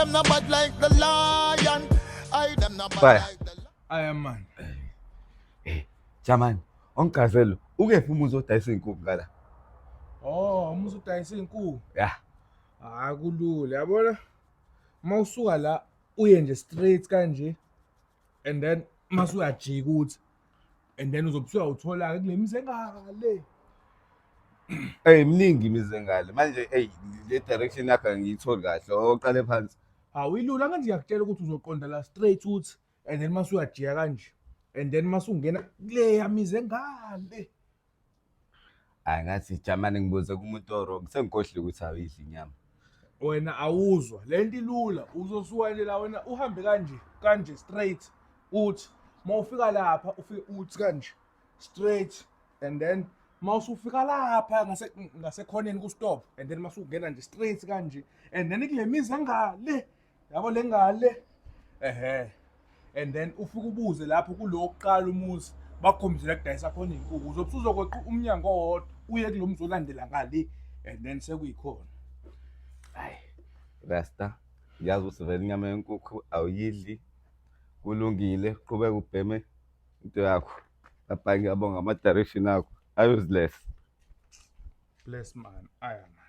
Them not bad like the lion. I them not bad Fire. like the lion. I am man. Eh, Jamani, ongigazelo, ukephi umuzi odayisa iy'nkukhu ngala? Oh, umuzi udayisa iy'nkukhu. Ya. Hayi kulula, yabona? Uma usuka la uye nje straight kanje and then mase uyajika uthi and then uzobe usuyawuthola-ke kule mizi engale. Ey, miningi imizi engale. Manje ey, le direction yakho angiyitholi kahle. Oqale phansi. Hawu ilula ngathi ngiyakutshela ukuthi uzoqonda la straight uthi and then mase uyajika kanje and then mase ungena kuleya mizi engale. Hayi ngathi Jamani ngibuze kumuntu o-wrong. Sengikhohliwe ukuthi awuyidli inyama. Wena awuzwa le nto ilula uzosuka nje la wena uhambe kanje kanje straight uthi uma ufika lapha ufike uthi kanje straight and then uma usufika lapha ngase ngasekhoneni ku-stop and then uma usungena nje straight kanje and then kule mizi engale yabo le ngale ehe and then ufike ubuze lapho kulo wokuqala umuzi bakukhombise la kudayisa khona iy'nkukhu uzobe usuzokweqa umnyango owodwa uye kulo muzi olandela ngale and then sekuyikhona. Hayi, Rasta, ngiyazi ukuthi vele inyama yenkukhu awuyidli. Kulungile, qhubeka ubheme into yakho. Bye ngiyabonga ama-direction akho. I-useless. Bless man, I am.